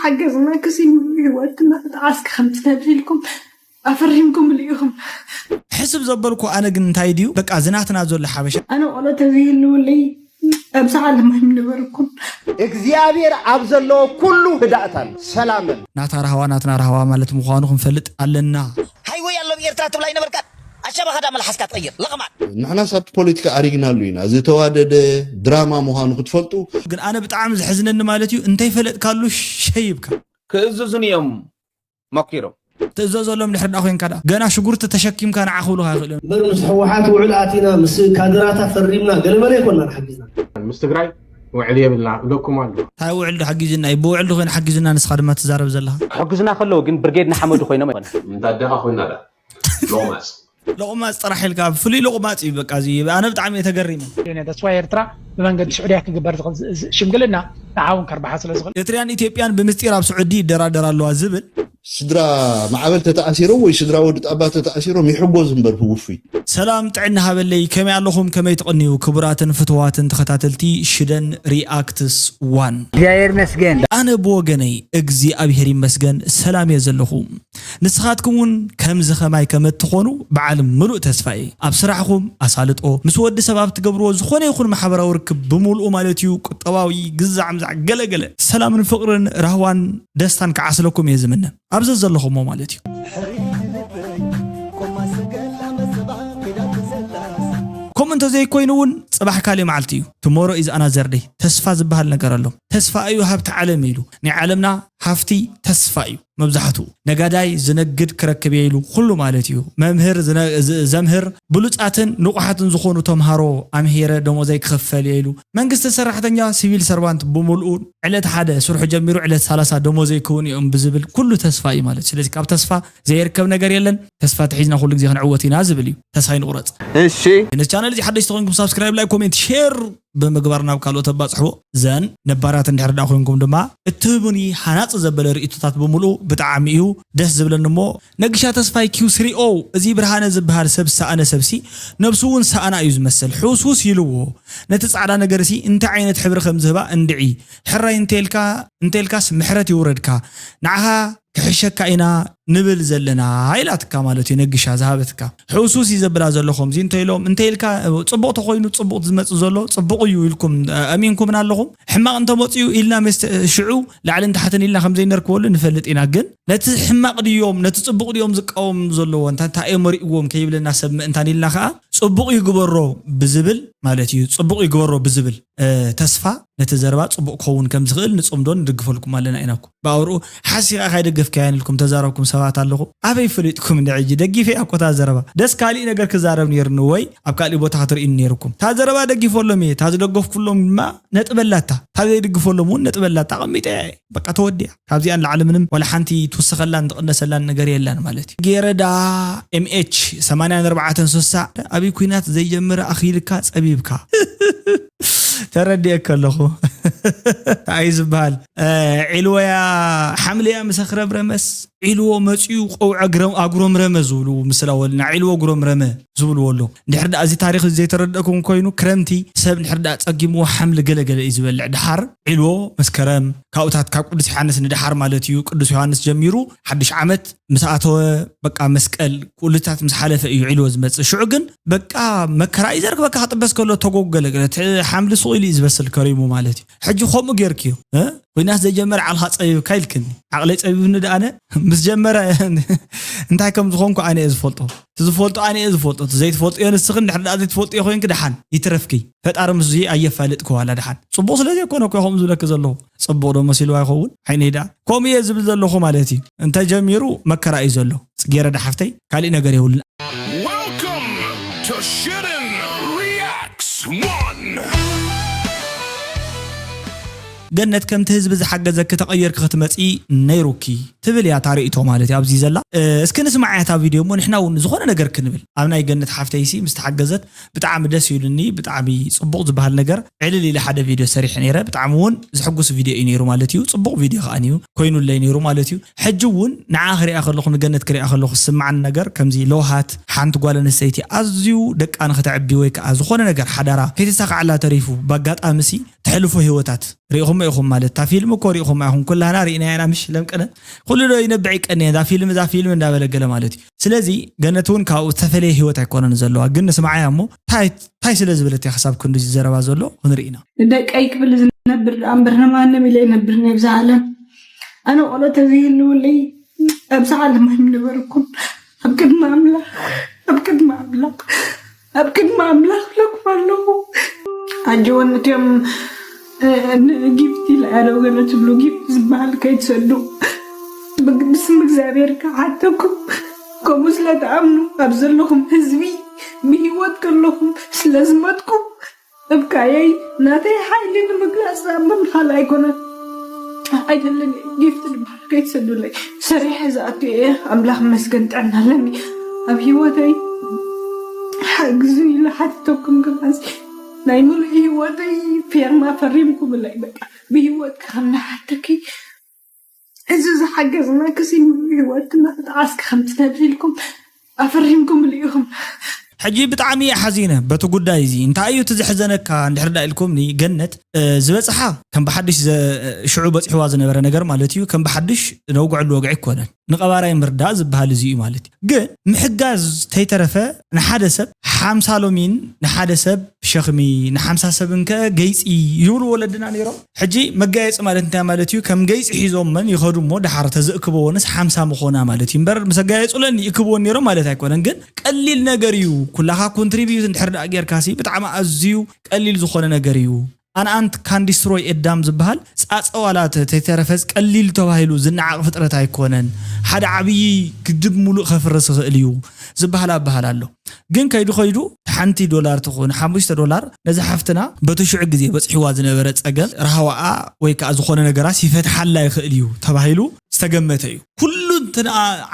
ሓገዝና ክሲ ህይወትና ጣዕስኪ ከምትነብር ኢልኩም ኣፈሪምኩም ኢኹም። ሕስብ ዘበልኩ ኣነ ግን እንታይ ድዩ በቃ ዝናትና ዘሎ ሓበሻ ኣነ ቆሎ ተዘይህልውለይ ኣብዚ ዓለም ኣይምነበርኩን። እግዚኣብሔር ኣብ ዘለዎ ኩሉ ህዳእታን ሰላምን ናታ ራህዋ ናትና ራህዋ ማለት ምዃኑ ክንፈልጥ ኣለና። ሃይወይ ኣሎ ኤርትራ ትብላ ይነበርካ ኣሻባኻ ዳ መልሓስካ ትቐይር ለቕማጥ ንሕናስ ኣብቲ ፖለቲካ ኣሪግናሉ ኢና። ዝተዋደደ ድራማ ምዃኑ ክትፈልጡ ግን ኣነ ብጣዕሚ ዘሕዝነኒ ማለት እዩ እንተይፈለጥካሉ ሸይብካ ክእዝዙን እዮም ሞኪሮም። ትእዘዘሎም ድሕሪ ዳ ኮይንካ ዳ ገና ሽጉርቲ ተሸኪምካ ንዓ ክብሉካ ይኽእሉ እዮም። እምበር ምስ ህወሓት ውዕል ኣቲና ምስ ካድራታ ፈሪምና ገለመለ ኣይኮናን ሓጊዝና። ምስ ትግራይ ውዕል የብልና እብለኩም ኣሎ። እንታይ ውዕል ዶ ሓጊዝና እዩ ብውዕል ዶ ኮይኑ ሓጊዝና ንስኻ ድማ ትዛረብ ዘለኻ። ክሕግዙና ከለዉ ግን ብርጌድ ንሓመዱ ኮይኖም ኣይኮነን። እንዳ ኣደኻ ኮይና ዳ ሎማስ ሎቕማፅ ጥራሕ ኢልካ ፍሉይ ሎቕማፅ እዩ በቃ እዚ ኣነ ብጣዕሚ እየ ተገሪመ። ተስፋ ኤርትራ ብመንገዲ ስዑድያ ክግበር ዝኽእል ሽምግልና ንዓውን ከርባሓ ስለ ዝኽእል። ኤርትራን ኢትዮጵያን ብምስጢር ኣብ ስዑዲ ይደራደራ ኣለዋ ዝብል ስድራ ማዕበል ተተኣሲሮም ወይ ስድራ ወዲ ጣባ ተተኣሲሮም ይሕጎዝ እምበር ህውፉይ ሰላም ጥዕና ሃበለይ ከመይ ኣለኹም ከመይ ትቕንዩ ክቡራትን ፍትዋትን ተኸታተልቲ ሽደን ሪኣክትስ ዋን እግዚኣብሔር ይመስገን ኣነ ብወገነይ እግዚኣብሔር ይመስገን ሰላም እየ ዘለኹ ንስኻትኩም እውን ከምዚ ኸማይ ከም እትኾኑ በዓል ምሉእ ተስፋ እየ ኣብ ስራሕኹም ኣሳልጦ ምስ ወዲ ሰብ ኣብ ትገብርዎ ዝኾነ ይኹን ማሕበራዊ ርክብ ብምሉኡ ማለት እዩ ቁጠባዊ ግዛዕ ምዛዕ ገለገለ ሰላምን ፍቕርን ራህዋን ደስታን ክዓስለኩም እየ ዝምነ ኣብ ዘዘለኹሞ ማለት እዩ ከምኡ እንተዘይኮይኑ እውን ፅባሕ ካሊእ መዓልቲ እዩ ትሞሮ ኢዝ ኣናዘር ደይ ተስፋ ዝበሃል ነገር ኣሎ ተስፋ እዩ ሃብቲ ዓለም ኢሉ ናይ ዓለምና ሃፍቲ ተስፋ እዩ መብዛሕትኡ ነጋዳይ ዝነግድ ክረክብ እየ ኢሉ ኩሉ ማለት እዩ መምህር ዘምህር ብሉፃትን ንቑሓትን ዝኾኑ ተምሃሮ ኣምሂረ ደሞዘይ ክኽፈል እየ ኢሉ መንግስቲ ሰራሕተኛ ሲቪል ሰርቫንት ብምልኡ ዕለት ሓደ ስርሑ ጀሚሩ ዕለት ሰላሳ ደሞዘይ ክውን እዮም ብዝብል ኩሉ ተስፋ እዩ ማለት ስለዚ ካብ ተስፋ ዘይርከብ ነገር የለን ተስፋ ተሒዝና ኩሉ ግዜ ክንዕወት ኢና ዝብል እዩ ተስፋ ይንቑረፅ እሺ ነዚ ቻነል እዚ ሓደሽ ተኾንኩም ሳብስክራይብ ላይክ ኮሜንት ሼር ብምግባር ናብ ካልኦት ኣባፅሕዎ ዘን ነባራት እንድሕር ዳ ኮይንኩም ድማ እትህቡኒ ሃናፂ ዘበለ ርእቶታት ብምሉኡ ብጣዕሚ እዩ ደስ ዝብለኒ እሞ ነግሻ ተስፋይ ኪው ስሪኦ እዚ ብርሃነ ዝበሃል ሰብ ዝሰኣነ ሰብሲ ነብሱ እውን ሰኣና እዩ ዝመስል ሕውስውስ ኢልዎ ነቲ ፃዕዳ ነገር ሲ እንታይ ዓይነት ሕብሪ ከም ዝህባ እንድዒ ሕራይ እንተልካ እንተልካስ ምሕረት ይውረድካ ንዓኻ ክሕሸካ ኢና ንብል ዘለና ኢላትካ ማለት እዩ ነግሻ ዝሃበትካ ሕውሱስ እዩ ዘብላ ዘሎ ከምዚ እንተ ኢሎም እንተ ኢልካ ፅቡቕ ተኮይኑ ፅቡቕ ዝመፅእ ዘሎ ፅቡቕ እዩ ኢልኩም ኣሚንኩምና ኣለኹም ሕማቕ እንተመፅኡ ኢልና ምስ ሽዑ ላዕልን ታሕትን ኢልና ከምዘይነርክበሉ ንፈልጥ ኢና ግን ነቲ ሕማቕ ድዮም ነቲ ፅቡቕ ድዮም ዝቃወሙ ዘለዎ እንታ እንታይ እዮም ሪእዎም ከይብለና ሰብ ምእንታን ኢልና ከዓ ፅቡቕ ይግበሮ ብዝብል ማለት እዩ ፅቡቕ ይግበሮ ብዝብል ተስፋ ነቲ ዘረባ ጽቡቕ ክኸውን ከም ዝኽእል ንጽምዶ ንድግፈልኩም ኣለና ኢና እኮ። ብኣውርኡ ሓሲኻ ካይደገፍካያን ኢልኩም ተዛረብኩም ሰባት ኣለኹም። ኣበይ ፈሊጥኩም እንደ ሕጂ? ደጊፈያ እኮ እታ ዘረባ። ደስ ካሊእ ነገር ክዛረብ ነይርኒ ወይ ኣብ ካሊእ ቦታ ክትርእዩኒ ነይርኩም። እታ ዘረባ ደጊፈሎም እየ፣ እታ ዝደገፍኩሎም ድማ ነጥቢ ኣላታ፣ እታ ዘይድግፈሎም እውን ነጥቢ ኣላታ ኣቐሚጠያ እየ። በቃ ተወዲኣ። ካብዚኣ ንላዕሊ ምንም ዋላ ሓንቲ ትውሰኸላን ትቕነሰላን ነገር የላን ማለት እዩ። ጌረዳ ኤምኤች ሰማንያን ኣርባዕተን ስሳ ኣበይ ኲናት ዘይጀመረ ኣኺልካ ጸቢብካ። ተረዲኤካ ኣለኹ። ኣይ ዝበሃል። ዒልወያ ሓምለያ ምስ ኣኽረብረመስ ዒልዎ መጺኡ ቀውዐ ኣጉረምረመ ዝብሉ ምስላ ወልና ዒልዎ ኣጉረምረመ ዝብልዎ ኣሎ። እንድሕር ደኣ እዚ ታሪኽ እዚ ዘይተረድእኩም ኮይኑ ክረምቲ ሰብ እንድሕር ደኣ ጸጊምዎ ሓምሊ ገለገለ እዩ ዝበልዕ። ደሓር ዒልዎ መስከረም ካብኡታት ካብ ቅዱስ ዮሃንስ ንደሓር ማለት እዩ። ቅዱስ ዮሃንስ ጀሚሩ ሓድሽ ዓመት ምስ ኣተወ በቃ መስቀል ኩሉታት ምስ ሓለፈ እዩ ዒልዎ ዝመጽእ። ሽዑ ግን በቃ መከራ እዩ ዘርክበካ ክጥበስ ከሎ ተጎግ ገለገለ እቲ ሓምሊ ሱቕ ኢሉ እዩ ዝበስል ከሪሙ ማለት እዩ። ሕጂ ከምኡ ጌርክዮ እ? ኲናት ዘይጀመረ ዓልኻ ጸቢብካ ኢልክኒ። ዓቕለይ ጸቢብኒ ደኣነ ምስ ጀመረ እንታይ ከም ዝኾንኩ ኣነ እየ ዝፈልጦ። እቲ ዝፈልጦ ኣነ እየ ዝፈልጦ። እቲ ዘይትፈልጥዮ ንስኽን ድሕሪ ደኣ ዘይትፈልጥዮ ኮይንኪ ደሓን ይትረፍኪ። ፈጣሪ ምስዚ ኣየፋልጥኪ ዋላ ደሓን። ጽቡቕ ስለ ዘይኮነ እኮ ከምኡ ዝብለኪ ዘለኹ። ጽቡቕ ዶ መሲልዋ ይኸውን? ዓይነይ ደኣ ከምኡ እየ ዝብል ዘለኹ ማለት እዩ። እንተ ጀሚሩ መከራ እዩ ዘሎ። ጽጌረዳ ሓፍተይ ካሊእ ነገር የብሉን። Welcome to Shitten Reacts one. ገነት ከምቲ ህዝቢ ዝሓገዘኪ ተቐይርኪ ክትመፂ ነይሩኪ ትብል እያ እታ ርእይቶ ማለት እዩ ኣብዚ ዘላ። እስኪ ንስማዓያ እታ ቪድዮ እሞ ንሕና እውን ዝኾነ ነገር ክንብል ኣብ ናይ ገነት ሓፍተይሲ ምስ ተሓገዘት ብጣዕሚ ደስ ኢሉኒ። ብጣዕሚ ፅቡቕ ዝበሃል ነገር ዕልል ኢለ ሓደ ቪድዮ ሰሪሐ ነይረ። ብጣዕሚ እውን ዘሕጉስ ቪድዮ እዩ ነይሩ ማለት እዩ። ፅቡቕ ቪድዮ ከዓን እዩ ኮይኑለይ ነይሩ ማለት እዩ። ሕጂ እውን ንዓ ክሪኣ ከለኹ ንገነት ክሪኣ ከለኹ ዝስማዓኒ ነገር ከምዚ ለውሃት ሓንቲ ጓል ኣንስተይቲ ኣዝዩ ደቃ ንክተዕቢ ወይ ከዓ ዝኾነ ነገር ሓዳራ ከይተሳካዕላ ተሪፉ በኣጋጣሚ ሲ ተሕልፎ ህይወታት ሪኢኹም ኢኹም ማለት እታ ፊልም እኮ ሪኢኹም ኢኹም። ኩላና ሪኢና ኢና፣ ምሽ ለምቅነ ኩሉ ዶ ይነብዕ ይቀነ እዛ ፊልም እዛ ፊልም እንዳበለ ገለ ማለት እዩ። ስለዚ ገነት እውን ካብኡ ዝተፈለየ ህይወት ኣይኮነን ዘለዋ፣ ግን ንስማዓያ እሞ ታይ ታይ ስለ ዝበለት እያ ክሳብ ክንዱ ዘረባ ዘሎ ክንርኢ ኢና። ደቀይ ክብል ዝነብር ደኣ እምበር ንማንም ኢለ ይነብር ናይ ብዛ ዓለም። ኣነ ቆሎ ተዘይህልውለይ ኣብዚ ዓለም ኣይምነበርኩን። ኣብ ቅድሚ ኣምላኽ ኣብ ቅድሚ ኣምላኽ ኣብ ቅድሚ ኣምላኽ ለኩም ኣለኹ። ኣጆወን እትዮም ጊፍት ኢለ ኣደው ገለ ትብሉ ጊፍት ዝበሃል ከይትሰዱ ብስም እግዚኣብሔር ክሓተኩም። ከምኡ ስለ ትኣምኑ ኣብ ዘለኹም ህዝቢ ብህይወት ከለኹም ስለ ዝመጥኩም እብካየይ ናተይ ሓይሊ ንምግላፅ ኣብ ምምኻል ኣይኮነን። ኣይደልን ጊፍት ዝበሃል ከይትሰዱለይ። ሰሪሐ ዝኣቱ እየ። ኣምላኽ መስገን ጥዕና ኣለኒ ኣብ ህይወተይ። ሓግዙ ኢለ ሓቲተኩም ግባዝ ናይ ሙሉእ ህይወተይ ፌርማ ፈሪምኩምለይ። በቃ ብህይወት ከም ንሓተኪ እዚ ዝሓገዝና ክሲ ሙሉእ ህይወትና ተዓስኪ ከም ትነብሪ ኢልኩም ኣፈሪምኩም ኢኹም። ሕጂ ብጣዕሚ እየ ሓዚነ በቲ ጉዳይ እዚ። እንታይ እዩ እቲ ዘሕዘነካ እንድሕር ዳ ኢልኩምኒ፣ ገነት ዝበፅሓ ከም ብሓድሽ ሽዑ በፂሕዋ ዝነበረ ነገር ማለት እዩ፣ ከም ብሓድሽ ነውግዐሉ ወግዒ ኣይኮነን። ንቐባራይ ምርዳእ ዝበሃል እዚ እዩ ማለት እዩ። ግን ምሕጋዝ ተይተረፈ ንሓደ ሰብ ሓምሳ ሎሚን ንሓደ ሰብ ሸኽሚ ንሓምሳ ሰብ እንከ ገይፂ ይብሉ ወለድና ነይሮም። ሕጂ መጋየፂ ማለት እንታይ ማለት እዩ? ከም ገይፂ ሒዞመን ይኸዱ እሞ ድሓር ተዘእክበወንስ ሓምሳ ምኾና ማለት እዩ እምበር ምስ ኣጋየፁለን ይእክብወን ነይሮም ማለት ኣይኮነን። ግን ቀሊል ነገር እዩ። ኩላኻ ኮንትሪቢዩት እንድሕር ደኣ ጌርካሲ ብጣዕሚ ኣዝዩ ቀሊል ዝኾነ ነገር እዩ። ኣን ኣንት ካን ዲስትሮይ ኤዳም ዝበሃል ፃፀ ዋላ ተይተረፈስ ቀሊል ተባሂሉ ዝነዓቕ ፍጥረት ኣይኮነን። ሓደ ዓብዪ ግድብ ሙሉእ ከፍርስ ይኽእል እዩ ዝበሃል ኣበሃል ኣሎ። ግን ከይዱ ከይዱ ሓንቲ ዶላር ትኹን ሓሙሽተ ዶላር ነዚ ሓፍትና በቲ ሽዑ ግዜ በፅሕዋ ዝነበረ ፀገም ራህዋኣ ወይ ከዓ ዝኾነ ነገራስ ይፈትሓላ ይኽእል እዩ ተባሂሉ ዝተገመተ እዩ። ኩሉ እንትን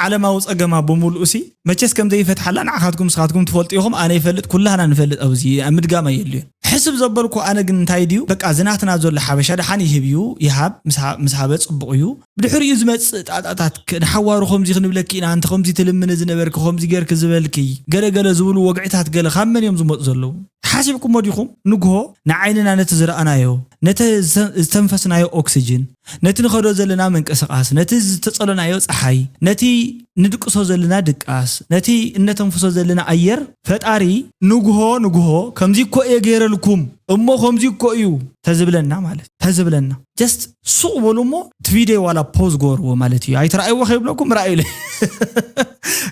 ዓለማዊ ፀገማ ብምሉኡ ሲ መቸስ ከም ዘይፈትሓላ ንዓኻትኩም ስኻትኩም ትፈልጡ ኢኹም፣ ኣነ ይፈልጥ፣ ኩላህና ንፈልጥ። ኣብዚ ምድጋም ኣየድልዮን። ሕስብ ዘበልኩ ኣነ ግን እንታይ ድዩ በቃ ዝናትና ዘሎ ሓበሻ ደሓን ይህብ እዩ፣ ይሃብ፣ ምስ ሃ- ምስ ሃበ ፅቡቕ እዩ። ብድሕሪኡ ዝመፅእ ጣጣታት ክ- ንሓዋሩ ከምዚ ክንብለኪ ኢና፣ ኣንቲ ከምዚ ትልምኒ ዝነበርኪ፣ ከምዚ ጌርኪ ዝበልኪ፣ ገለገለ ዝብሉ ወግዕታት ገለ ካብ መን እዮም ዝመፁ ዘለዉ? ሓሲብኩሞ ዲኹም? ንግሆ ንዓይንና ነቲ ዝረኣናዮ፣ ነቲ ዝተ- ዝተንፈስናዮ ኦክስጅን፣ ነቲ ንኸዶ ዘለና ምንቅስቃስ፣ ነቲ ዝተጸሎናዮ ጸሓይ፣ ነቲ ንድቅሶ ዘለና ድቃስ፣ ነቲ እነተንፍሶ ዘለና ኣየር ፈጣሪ ንግሆ ንግሆ ከምዚ እኮ እየ ገይረልኩም እሞ ከምዚ እኮ እዩ ተዝብለና ማለት ተዝብለና just ሱቕ በሉ እሞ እቲ ቪድዮ ዋላ ፖዝ ግበርዎ ማለት እዩ። ኣይትረኣይዎ ከይብለኩም ረኣዩ ኢለ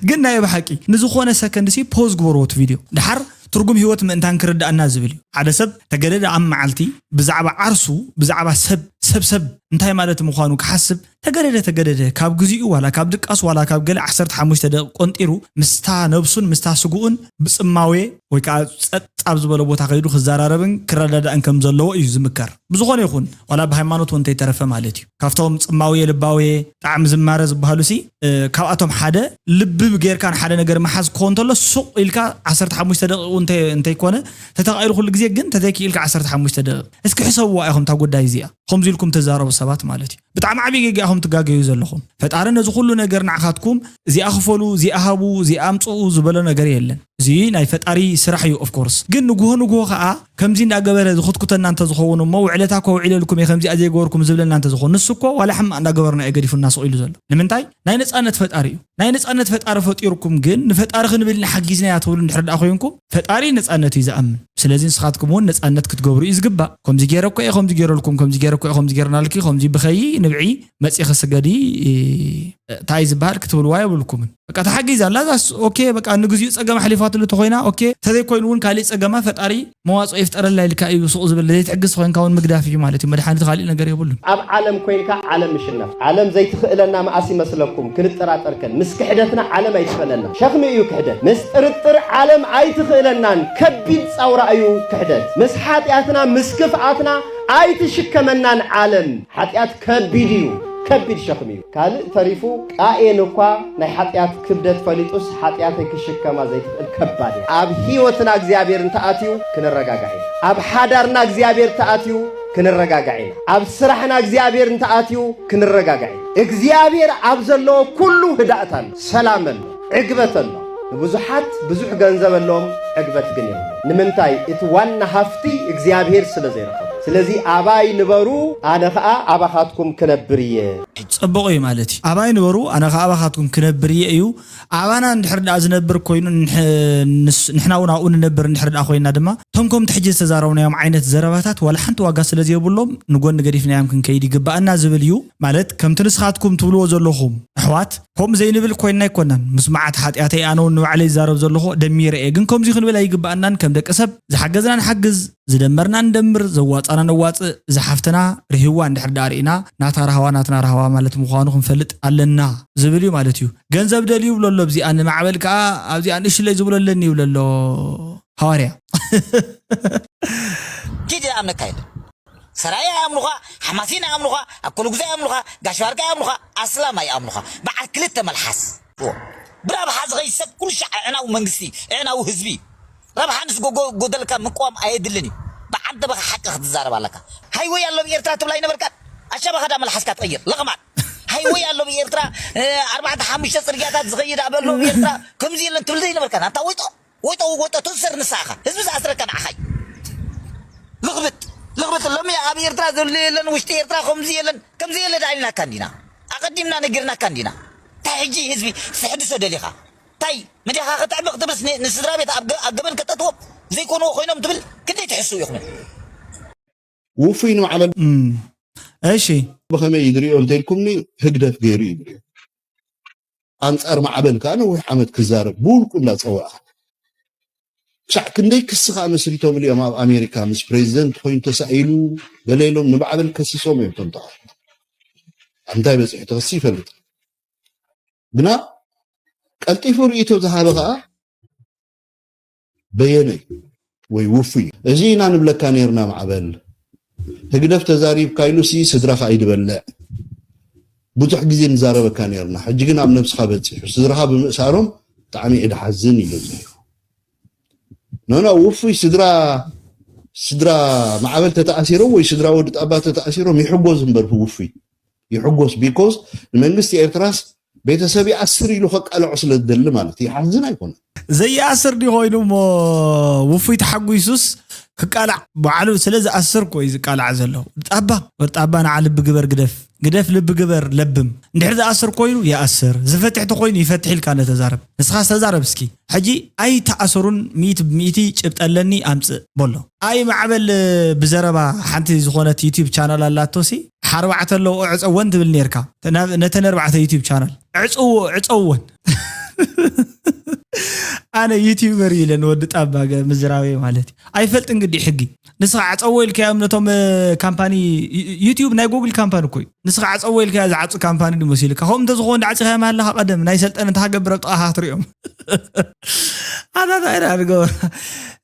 ግን ናይ ብሓቂ ንዝኾነ ሰከንድ ሲ ፖዝ ግበርዎ እቲ ቪድዮ ድሓር ትርጉም ህይወት ምእንታን ክርዳእና ዝብል እዩ። ሓደ ሰብ ተገደደ ኣብ መዓልቲ ብዛዕባ ዓርሱ ብዛዕባ ሰብ ሰብ ሰብ እንታይ ማለት ምዃኑ ክሓስብ ተገደደ ተገደደ ካብ ግዚኡ ዋላ ካብ ድቃስ ዋላ ካብ ገለ ዓሰርተ ሓሙሽተ ደቂቕ ቆንጢሩ ምስታ ነብሱን ምስታ ስግኡን ብጽማዌ ወይ ከዓ ጸጥ ኣብ ዝበለ ቦታ ከይዱ ክዘራረብን ክረዳዳእን ከም ዘለዎ እዩ ዝምከር። ብዝኾነ ይኹን ዋላ ብሃይማኖት እውን እንተይተረፈ ማለት እዩ። ካብቶም ጽማውየ ልባውየ ጣዕሚ ዝማረ ዝበሃሉ ሲ ካብኣቶም ሓደ ልቢ ጌርካ ንሓደ ነገር መሓዝ ክኾን እንተሎ ሱቕ ኢልካ ዓሰርተ ሓሙሽተ ደቂቕ እውን እንተይኮነ ተተኻኢሉ ኩሉ ግዜ ግን ተዘይክኢልካ ዓሰርተ ሓሙሽተ ደቂቕ እስኪ ሕሰብዋ ኢኹም እታ ጉዳይ እዚኣ ከምዚ ኢልኩም ተዛረቡ ሰባት ማለት እዩ። ብጣዕሚ ዓብዪ ጌጋ ኢኹም ትጋገዩ ዘለኹም። ፈጣሪ ነዚ ኩሉ ነገር ንዓኻትኩም እዚኣ ክፈሉ እዚኣ ሃቡ እዚኣ ኣምፅኡ ዝበሎ ነገር የለን። እዚ ናይ ፈጣሪ ስራሕ እዩ ኦፍኮርስ። ግን ንግሆ ንግሆ ከዓ ከምዚ እንዳገበረ ዝኽትኩተና እንተዝኸውን እሞ ውዕለታ እኮ ውዒለልኩም እየ ከምዚኣ ዘይገበርኩም ዝብለና እንተዝኸውን ንሱ እኮ ዋላ ሕማቕ እንዳገበርና እዩ ገዲፉና ስቕ ኢሉ ዘሎ። ንምንታይ? ናይ ነፃነት ፈጣሪ እዩ። ናይ ነፃነት ፈጣሪ ፈጢሩኩም ግን ንፈጣሪ ክንብል ኢና ሓጊዝናያ ትብሉ እንድሕር ደኣ ኮይንኩም ፈጣሪ ነፃነት እዩ ዝኣምን። ስለዚ ንስኻትኩም እውን ነፃነት ክትገብሩ እዩ ዝግባእ። ከምዚ ገይረ እኮ እየ ከምዚ ገይረልኩም ከምዚ ገይረ እኮ እየ ከምዚ ገይርናልኪ ከምዚ ብኸይ ንብዒ መፂኺ ስገዲ እንታይ ዝበሃል ክትብልዋ የብልኩምን። በቃ ተሓጊዛ ኣላ እዛስ ኦኬ በቃ ንግዚኡ ፀገም ኣሕሊፋትሉ ተኮይና ኦኬ ተዘይኮይኑ እውን ካሊእ ፀገማ ፈጣሪ መዋፅኦ ይፍጠረላ ኢልካ እዩ ስቕ ዝብል ዘይትሕግዝ ኮይንካ እውን ምግዳፍ እዩ ማለት እዩ። መድሓኒት ካሊእ ነገር የብሉን። ኣብ ዓለም ኮይንካ ዓለም ምሽነፍ ዓለም ዘይትኽእለና መኣስ ይመስለኩም ክንጠራጠርከን ምስ ክሕደትና ዓለም ኣይትኽእለና ሸኽሚ እዩ ክሕደት ምስ ጥርጥር ዓለም ኣይትኽእለናን ከቢድ ፃውራ እዩ ክሕደት ምስ ሓጢኣትና ምስ ክፍኣትና ኣይትሽከመናን ዓለም ሓጢኣት ከቢድ እዩ ከቢድ ሸኽሚ እዩ ካልእ ተሪፉ ቃኤን እኳ ናይ ሓጢኣት ክብደት ፈሊጡስ ሓጢኣተይ ክሽከማ ዘይትኽእል ከባድ እያ ኣብ ህይወትና እግዚኣብሔር እንተኣትዩ ክንረጋጋዕ ኢና ኣብ ሓዳርና እግዚኣብሔር እንተኣትዩ ክንረጋጋዕ ኢና ኣብ ስራሕና እግዚኣብሔር እንተኣትዩ ክንረጋጋዕ ኢና እግዚኣብሔር ኣብ ዘለዎ ኩሉ ህዳእታ ኣሎ ሰላም ኣሎ ዕግበት ኣሎ ንብዙሓት ብዙሕ ገንዘብ ኣለዎም ዕግበት ግን የብሎም ንምንታይ እቲ ዋና ሃፍቲ እግዚኣብሔር ስለ ዘይረኸቡ ስለዚ ኣባይ ንበሩ፣ ኣነ ኸኣ ኣባኻትኩም ክነብር እየ። ጽቡቕ እዩ ማለት እዩ። ኣባይ ንበሩ፣ ኣነ ኸኣ ኣባኻትኩም ክነብር እየ እዩ። ኣባና እንድሕር ደኣ ዝነብር ኮይኑ፣ ንሕ-፣ ንስ-፣ ንሕና እውን ኣብኡ ንነብር እንድሕር ደኣ ኮይና ድማ፣ እቶም ከምቲ ሕጂ ዝተዛረብናዮም ዓይነት ዘረባታት ዋላ ሓንቲ ዋጋ ስለ ዘይብሎም ንጎኒ ገዲፍናዮም ክንከይድ ይግባኣና ዝብል እዩ። ማለት ከምቲ ንስኻትኩም ትብልዎ ዘለኹም ኣሕዋት፣ ከምኡ ዘይንብል ኮይንና ኣይኮናን። ምስ መዓት ሓጢኣተይ ኣነ እውን ንባዕለይ ዝዛረብ ዘለኹ ደሚረ እየ። ግን ከምዚ ክንብል ኣይግባኣናን። ከም ደቂ ሰብ ዝሓገዝና ንሓግዝ፣ ዝደመርና እንደምር፣ ዘዋጻና ነዋጽእ። እዛ ሓፍትና ርህዋ እንድሕር ደኣ ርኢና ናታ ራህዋ ናትና ራህዋ ማለት ምዃኑ ክንፈልጥ ኣለና ዝብል እዩ ማለት እዩ። ገንዘብ ደልዩ ይብሎ ኣሎ ኣብዚኣ ንማዕበል ከኣ ኣብዚኣ ንእሽለይ ዝብሎ ኣለኒ ይብሎ ኣሎ ሃዋርያ። ኪድ ይኣምነካ የለን። ሰራየ ኣምኑኻ፣ ሓማሲን ኣምኑኻ፣ ኣኮልጉዛ ኣምኑኻ፣ ጋሽ ባርካ ኣምኑኻ፣ ኣስላም ኣይኣምኑኻ። በዓል ክልተ መልሓስ። ብረብሓ ዝኸይድ ሰብ ኩሉ ሻዕ ዕዕናዊ መንግስቲ፣ ዕዕናዊ ህዝቢ። ረብሓ ንስ ጎ-፣ ጎ-፣ ጎደልካ ምቅዋም ኣየድልን እዩ። ብዓንተ በኻ ሓቂ ክትዛረብ ኣለካ። ሃይወይ ኣሎ ብኤርትራ ትብላ ኣይነበርካን? ኣሻባኻ ዳ መልሓስካ ትቕይር። ለቕማጥ። ሃይወይ ኣሎ ብኤርትራ፣ እ፣ ኣርባዕተ ሓሙሽተ ጽርግያታት ዝኸይድ ኣበሎ ብኤርትራ ከምዚ የለን ትብል ዘይነበርካን? ኣንታ ወይጦ፣ ወይጦ፣ ወይጦ፣ ትእሰር ንስኻ። ህዝቢ ዝኣስረካ ንዓኻ እዩ። ልኽብጥ፣ ልኽብጥ። ሎሚ ኣብ ኤርትራ ዘሎ የለን፣ ውሽጢ ኤርትራ ከምዚ የለን፣ ከምዚ የለ ዳኢልናካ እንዲና። ኣቐዲምና ነጊርናካ እንዲና። እንታይ ሕጂ ህዝቢ ትሕድሶ ደሊኻ? እንታይ መዲኻ ከተዕቢ ክትብስ ን-፣ ንስድራ ቤት ኣብ ገ-፣ ኣብ ገበን ከተእትዎም ዘይኮንዎ ኮይኖም ትብል ክንደይ ትሕስው ኢኹም? ውፉይ ንማዕበል እም፣ እሺ ብኸመይ ይድርዮ እንተልኩምኒ ህግደፍ ገይሩ ይድርዮ። ኣንጻር ማዕበል ከኣ ነዊሕ ዓመት ክዛረብ ብውልቁ እንዳጸወዓ ክሳዕ ክንደይ ክሲ ከኣ መስሪቶምሉ እዮም። ኣብ ኣሜሪካ ምስ ፕሬዚደንት ኮይኑ ተሳኢሉ ገለ ኢሎም ንማዕበል ከሲሶም እዮም እቶም ተቓወምቲ። ኣብ እንታይ በጺሑ እቲ ክሲ ይፈልጥ ግና ቀልጢፉ ርእይቶ ዝሃበ ከኣ በየነ ወይ ውፉይ። እዚ ኢና ንብለካ ነይርና ማዕበል። ህግደፍ ተዛሪብካ ኢሉሲ ስድራኻ ኣይድበልዕ። ብዙሕ ግዜ ንዛረበካ ነይርና። ሕጂ ግን ኣብ ነብስኻ በጺሑ። ስድራኻ ብምእሳሮም ብጣዕሚ እዩ ድሓዝን እዩ በጺሑ። ኖኖ ውፉይ ስድራ ስድራ ማዕበል ተተኣሲሮም ወይ ስድራ ወዲ ጣባ ተተኣሲሮም ይሕጎዝ እምበር ውፉይ ይሕጎስ because ንመንግስቲ ኤርትራስ ቤተሰብ ይኣስር ኢሉ ከቃልዖ ስለ ዝደሊ ማለት ይሓዝን ኣይኮነን። ዘይኣስር ድዩ ኮይኑ እሞ ውፉይ ተሓጒሱስ ክቃላዕ ባዕሉ ስለ ዝኣስር እኮ እዩ ዝቃላዕ ዘሎ። ጣባ ወርጣባ ንዓ ልቢ ግበር ግደፍ ግደፍ ልቢ ግበር ለብም እንድሕር ዝኣስር ኮይኑ ይኣስር ዝፈትሕ ተኮይኑ ይፈትሕ ኢልካ ነተዛረብ ንስኻ ዝተዛረብ እስኪ ሕጂ ኣይተኣሰሩን ሚእቲ ብሚእቲ ጭብጠ ኣለኒ ኣምፅእ በሎ። ኣይ ማዕበል ብዘረባ ሓንቲ ዝኾነት ዩቲዩብ ቻናል ኣላቶ ሲ ሓርባዕተ ኣለዎ ዕፀወን ትብል ነርካ ነተን ኣርባዕተ ዩቲዩብ ቻናል ዕፅዎ ዕፀወን ኣነ ዩቲዩበር ኢለ ንወዲ ጣባ ምዝራበይ ማለት እዩ ኣይፈልጥን ግዲ ሕጊ ንስኻ ዕፀዎ ኢልካዮም ነቶም ካምፓኒ ዩቲዩብ ናይ ጉግል ካምፓኒ እኮ እዩ ንስኻ ዓፀዎ ኢልካያ ዝዓፁ ካምፓኒ ድመሲሉካ ከምኡ እንተዝኸውን ዳዕፂኻዮም ኣለኻ ቀደም ናይ ሰልጠነ እንተሃገብር ኣብ ጥቓኻ ክትሪኦም ኣታታ ኢና ንገበር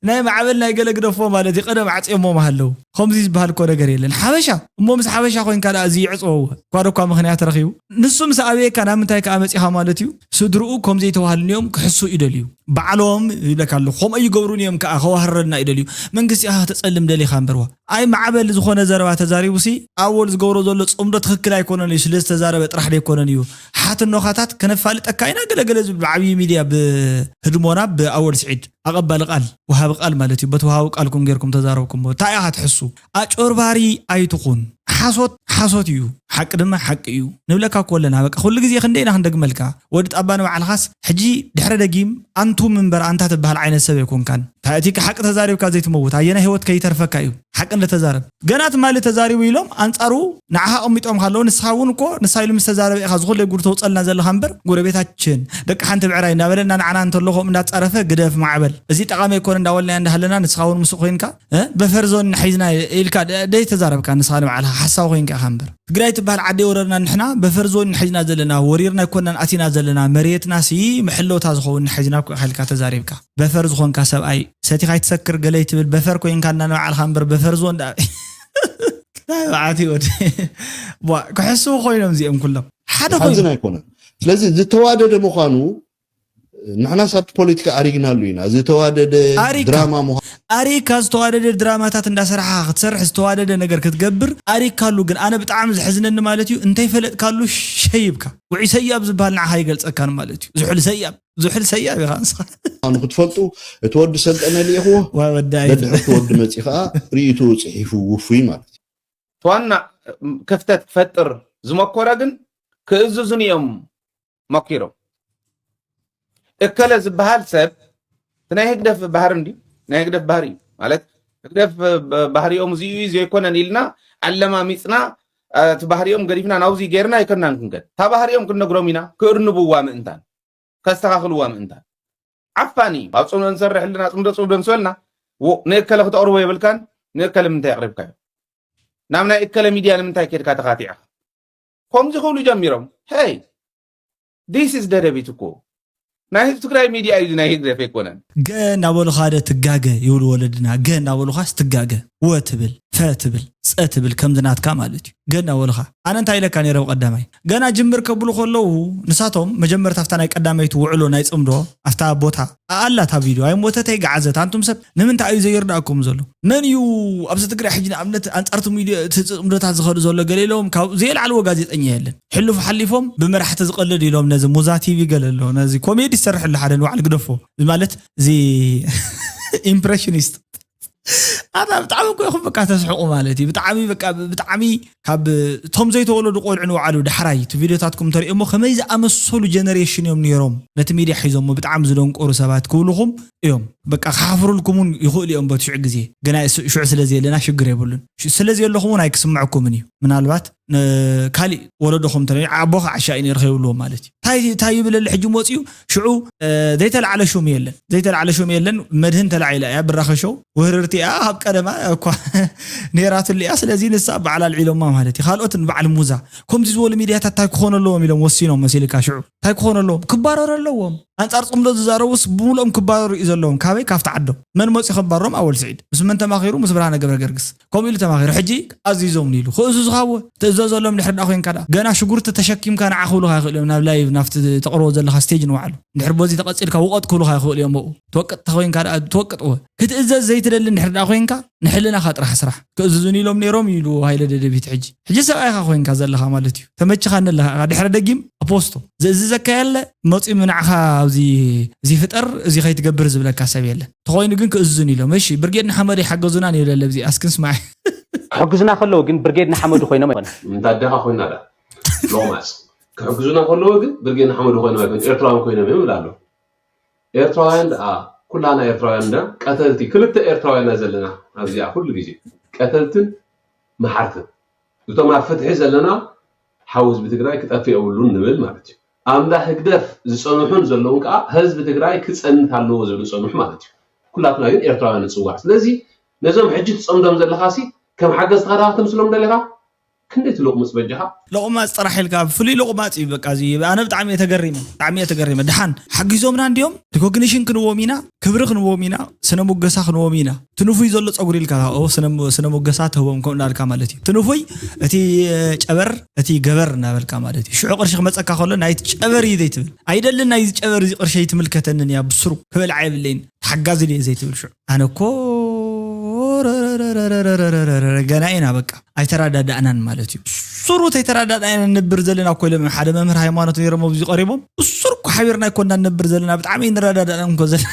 ናይ ማዕበል ናይ ገለ ግደፎ ማለት እዩ ቀደም ዓፅዮሞ ማሃለው ከምዚ ዝበሃል እኮ ነገር የለን ሓበሻ እሞ ምስ ሓበሻ ኮይንካ ደኣ እዚ ይዕፅወዎ ኳዶ እኳ ምክንያት ረኺቡ ንሱ ምስ ኣበየካ ናብ ምንታይ ከኣ መፂኻ ማለት እዩ ስድርኡ ከም ዘይተዋህልንዮም ክሕሱ ይደልዩ ባዕሎም ይብለካ ኣለኹ ከምኡ ይገብሩን እዮም ከኣ ከዋህረልና ይደልዩ መንግስቲ ኣህ ተፀልም ደሊኻ እምበርዋ ኣይ ማዕበል ዝኾነ ዘረባ ተዛሪቡሲ ኣወል ዝገብሮ ዘሎ ፅምዶ ትኽክል ኣይኮነን እዩ ስለ ዝተዛረበ ጥራሕ ደይኮነን እዩ ሓትኖኻታት ከነፋልጠካ ኢና ገለገለ ዝብል ብዓብዪ ሚድያ ብህድሞና ብኣወል ስዒድ ኣቐባሊ ቃል ወሃቢ ቃል ማለት እዩ በቲ ወሃቢ ቃልኩም ጌርኩም ተዛረብኩሞ እንታይ ኢኻ ትሕሱ ኣጭበርባሪ ኣይትኹን ሓሶት ሓሶት እዩ ሓቂ ድማ ሓቂ እዩ ንብለካ እኮ ኣለና በቃ ኩሉ ግዜ ክንደይ ኢና ክንደግመልካ ወዲ ጣባ ንባዕልኻስ ሕጂ ድሕረ ደጊም ኣንቱም እምበር ኣንታ ትበሃል ዓይነት ሰብ ኣይኮንካን ታእቲካ ሓቂ ተዛሪብካ ዘይትመውት ኣየናይ ህይወት ከይተርፈካ እዩ ሓቂ እንደተዛረብ ገና ትማሊ ተዛሪቡ ኢሎም ኣንጻሩ ንዓኻ ኣቐሚጦም ካለዉ ንስኻ እውን እኮ ንሳ ኢሉ ምስ ተዛረበ ኢኻ ዝኹለይ ጉድ ተውፀልና ዘለኻ እምበር ጎረቤታችን ደቂ ሓንቲ ብዕራይ እናበለና ንዓና እንተሎ ከምኡ እንዳጻረፈ ግደፍ ማዕበል እዚ ጠቓሚ ኣይኮነ እንዳበልናዮ እንዳሃለና ንስኻ እውን ምስኡ ኮይንካ በፈር ዞን ንሒዝና ኢልካ ደይ ተዛረብካ ንስኻ ንባዕልኻ ሓሳዊ ኮይንካ ኢኻ እምበር ትግራይ ትበሃል ዓዲ ወረርና ንሕና በፈር ዞን ንሒዝና ዘለና ወሪርና ኣይኮናን ኣቲና ዘለና መሬትና ሲ መሕለውታ ዝኸውን ንሒዝና እኮ ኢኻ ኢልካ ተዛሪብካ በፈር ዝኾንካ ሰብኣይ ሰቲኻ ኣይትሰክር ገለ ይትብል በፈር ኮይንካ እና ንባዕልኻ እምበር በፈር ዞን ደኣ ናይ በዓቲ ወዲ ክሕስቡ ኮይኖም እዚኦም ኩሎም ሓደ ኮይኑ ሓዝን ኣይኮነን ስለዚ ዝተዋደደ ምዃኑ ንሕናስ ኣብቲ ፖለቲካ ኣሪግናሉ ኢና። ዝተዋደደ ኣሪካ። ድራማ ምዃኑ ኣሪካ ዝተዋደደ ድራማታት እንዳሰራሓ ክትሰርሕ ዝተዋደደ ነገር ክትገብር ኣሪካሉ። ግን ኣነ ብጣዕሚ ዘሕዝነኒ ማለት እዩ እንተይፈለጥካሉ ሸይብካ ውዒ ሰያብ ዝበሃል ንዓኻ ይገልፀካን ማለት እዩ። ዝሑል ሰያብ ዝሑል ሰያብ ኢኻ ንስኻ። ክትፈልጡ እቲ ወዲ ሰልጠነ ልኢኽዎ ዋ ወዳይ ደድሕርቲ ወዲ መፂ ከዓ ርእይትኡ ፅሒፉ ውፉይ ማለት እዩ። ዋና ክፍተት ክፈጥር ዝመኮረ ግን ክእዝዙን እዮም መኪሮም። እከለ ዝበሃል ሰብ እቲ ናይ ህግደፍ ባህሪ እንዲ ናይ ህግደፍ ባህሪ እዩ ማለት ህግደፍ ባህሪኦም እዚኡ እዩ ዘይኮነን ኢልና ኣለማሚፅና እቲ ባህሪኦም ገዲፍና ናብዚ ገይርና ኣይኮናን ክንገድ እታ ባህሪኦም ክንነግሮም ኢና ክእርንብዋ ምእንታን ከስተኻኽልዋ ምእንታን ዓፋኒ እዩ ኣብ ፅምዶ ንሰርሕ ኣለና ፅምዶ ፅምዶ ንስበልና ንእከለ ክተቕርቦ የብልካን ንእከለ ምንታይ ኣቕሪብካዮ ናብ ናይ እከለ ሚድያ ንምንታይ ከድካ ተኻቲዕኻ ከምዚ ክብሉ ጀሚሮም ሄይ this is ደደቢት እኮ ናይ ህዝቢ ትግራይ ሚድያ እዩ ናይ ህግደፍ ኣይኮነን ገ እናበሉኻ ደ ትጋገ ይብሉ ወለድና። ገ እናበሉኻስ ትጋገ ወ ትብል ፈ ትብል ፀ ትብል ከምዚ ናትካ ማለት እዩ። ገ እናበሉኻ ኣነ እንታይ ኢለካ ነይረ ብቀዳማይ ገና ጅምር ከብሉ ከለዉ ንሳቶም መጀመርታ ኣብታ ናይ ቀዳመይቲ ውዕሎ ናይ ፅምዶ ኣብታ ቦታ ኣላ እታ ቪድዮ ኣይሞተት ኣይገዓዘት። ኣንቱም ሰብ ንምንታይ እዩ ዘይርዳእኩም ዘሎ? መን እዩ ኣብዚ ትግራይ ሕጂ ንኣብነት ኣንፃር እቲ ሚድዮ እቲ ፅምዶታት ዝኸዱ ዘሎ? ገለ ኢሎም ካብ ዘየልዓልዎ ጋዜጠኛ የለን። ሕሉፍ ሓሊፎም ብመራሕቲ ዝቐልድ ኢሎም ነዚ ሙዛ ቲቪ ገለ ኣሎ ነዚ ኮሜዲ ዝሰርሕ ኣሎ ሓደ ንባዕሉ ግደፎ ማለት እዚ ኢምፕሬሽኒስት ኣታ ብጣዕሚ እኮ ኢኹም በቃ ተስሕቁ ማለት እዩ። ብጣዕሚ በቃ ብጣዕሚ ካብ እቶም ዘይተወለዱ ቆልዑ ንባዕሉ ዳሕራይ እቲ ቪድዮታትኩም ተሪኦሞ ከመይ ዝኣመሰሉ ጀነሬሽን እዮም ነይሮም ነቲ ሚድያ ሒዞሞ ብጣዕሚ ዝደንቆሩ ሰባት ክብሉኹም እዮም። በቃ ክሓፍሩልኩም እውን ይኽእሉ እዮም በቲ ሽዑ ግዜ ግና ስ- ሽዑ ስለ ዘየለና ሽግር የብሉን። ሽ- ስለ ዘየለኹም እውን ኣይክስምዐኩምን እዩ። ምናልባት ን- ካሊእ ወለዶኹም እንተ ኣቦኻ ዓሻ እዩ ነይሩ ከይብልዎ ማለት እዩ። እንታይ እንታይ ይብለሉ ሕጂ መፅኡ ሽዑ እ፣ ዘይተላዕለ ሹም የለን ዘይተላዕለ ሹም የለን። መድህን ተላዒላ እያ ብራኸ ሾው ውህርርቲ እያ ካብ ቀደማ እኳ ነይራትሉ እያ። ስለዚ ንሳ በዓል ኣልዒሎማ ማለት እዩ። ካልኦት ንበዓል ሙዛ ከምዚ ዝበሉ ሚድያታት እንታይ ክኾኑ ኣለዎም ኢሎም ወሲኖም መሲልካ ሽዑ እንታይ ክኾኑ ኣለዎም ክባረሩ ኣለዎም። ኣንፃር ፅምዶ ዝዛረቡስ ብምልኦም ክባረሩ እዩ ዘለዎም። ካበይ ካብቲ ዓዶም መን መፂኡ ከባሮም ኣወል ስዒድ ምስ መን ተማኺሩ ምስ ብርሃነ ገብረ ገርግስ ከምኡ ኢሉ ተማኺሩ ሕጂ ኣዚዞም ኢሉ ክእዝዙኻ እወ ትእዘዘሎም ድሕሪ ዳ ኮይንካ ዳ ገና ሽጉርቲ ተሸኪምካ ንዓ ክብሉኻ ይኽእል እዮም ናብ ላይቭ ናብቲ ተቕርቦ ዘለኻ ስቴጅ ንባዕሉ እንድሕር በዚ ተቐፂልካ ውቐጥ ክብሉኻ ይኽእሉ እዮም ኣብኡ ትወቅጥ ተኮይንካ ዳ ትወቅጥ እወ ክትእዘዝ ዘይትደሊ እንድሕር ዳ ኮይንካ ንሕልናኻ ጥራሕ ስራሕ ክእዝዙን ኢሎም ነይሮም ኢሉ ሃይለ ደደቢት ሕጂ ሕጂ ሰብኣይኻ ኮይንካ ዘለኻ ማለት እዩ ተመችኻኒ ኣለኻ ኢኻ ድሕሪ ደጊም ኣፖስቶ ዝእዝዘካ የለ መፂኡ ንዓኻ ኣብዚ እዚ ፍጠር እዚ ከይትገብር ዝብለካ ሰብ የለን ተኾይኑ ግን ክእዝዙን ኢሎም እሺ ብርጌድ ንሓመዱ ይሓገዙና ንብል ኣለብዚ ኣስክን ስማዒ ክሕግዙና ከለዉ ግን ብርጌድ ንሓመዱ ኮይኖም ኣይኮነ እንተ ኣደኻ ኮይና ዳ ሎማስ ክሕግዙና ከለዎ ግን ብርጌድ ንሓመዱ ኮይኖም ኣይኮነ ኤርትራውያን ኮይኖም እዮም ይብል ኣሎ ኤርትራውያን ደኣ ኩላና ኤርትራውያን ዳ ቀተልቲ ክልተ ኤርትራውያና ዘለና ኣብዚኣ ኩሉ ግዜ ቀተልትን መሓርትን እቶም ኣብ ፍትሒ ዘለና ሓው ህዝቢ ትግራይ ክጠፍእ የብሉን ንብል ማለት እዩ ኣምዳ ህግደፍ ዝፀንሑን ዘለውን ከዓ ህዝቢ ትግራይ ክፀንት ኣለዎ ዝብሉ ፀንሑ ማለት እዩ ኩላትና ግን ኤርትራውያን ንፅዋዕ ስለዚ ነዞም ሕጂ ትፀምዶም ዘለኻሲ ከም ሓገዝትኻ ዳ ክትምስሎም ደሊኻ ክንደይ ትልቕምፅ በጃኻ ሎቕማፅ ጥራሕ ኢልካ ፍሉይ ሎቕማፅ እዩ በቃ እዚ ኣነ ብጣዕሚ እየ ተገሪመ ብጣዕሚ እየ ተገሪመ ድሓን ሓጊዞምና እንዲዮም ሪኮግኒሽን ክንዎም ኢና ክብሪ ክንዎም ኢና ስነ ሙገሳ ክንዎም ኢና ትንፉይ ዘሎ ፀጉሪ ኢልካ ስነ ሙገሳ ትህቦም ከምኡ እንዳልካ ማለት እዩ ትንፉይ እቲ ጨበር እቲ ገበር እናበልካ ማለት እዩ ሽዑ ቅርሺ ክመፀካ ከሎ ናይቲ ጨበር እዩ ዘይትብል ኣይደልን ናይዚ ጨበር እዚ ቅርሸይ ትምልከተንን እያ ብስሩ ክበልዓ የብለይን ተሓጋዚ ድየ ዘይትብል ሽዑ ኣነ እኮ ገና ኢና በቃ ኣይተረዳዳእናን ማለት እዩ። ብሱሩ ተይተረዳዳእና ኢና ንነብር ዘለና እኮ ኢሎም ሓደ መምህር ሃይማኖት ነይሮም ኣብዚ ቀሪቦም ብሱር እኮ ሓቢርና ኣይኮና ንነብር ዘለና ብጣዕሚ ኣይንረዳዳእናን እኮ ዘለና